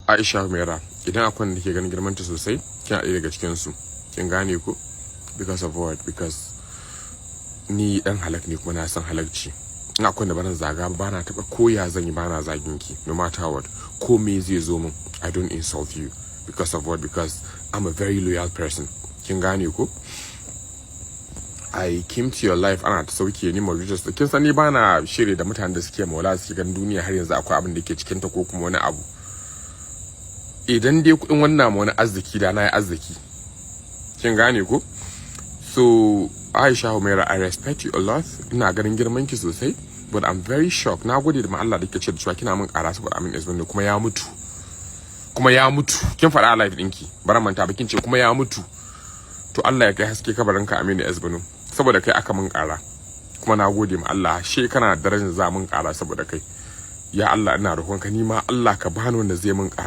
Aisha Humaira, idan akwai wanda ke ganin girmanta sosai, kina ɗaya daga cikin su. Kin gane ko? Because of what? Because ni dan halak ne, kuma na san halakci. In akwai da bana zaga ba, na taɓa koya zan yi, bana zagin ki, no matter what, ko me zai zo min, I don't insult you. Because of what? Because I'm a very loyal person. Kin gane ko? I came to your life, ana ta sauke ni Mauritius. Kin sani, bana shirye da mutanen da suke maula, suke ganin duniya har yanzu akwai abin da ke cikin ta ko kuma wani abu. Idan dai kudin wannan ma wani arziki da na yi arziki. Kin gane ko? So Aisha Humaira, I respect you a lot. Ina ganin girman ki sosai, but I'm very shocked. Na gode da Allah da kike ce da cewa kina min kara saboda Amin Esbando, kuma ya mutu. Kuma ya mutu. Kin faɗa a live ɗinki. Bara manta ba, kin ce kuma ya mutu. To Allah ya kai haske kabarinka, Aminu Esbano. Saboda kai aka min kara. Kuma na gode ma Allah, she kana da darajar za min kara saboda kai. Ya Allah, ina roƙonka, ni ma Allah ka bani wanda zai min kara.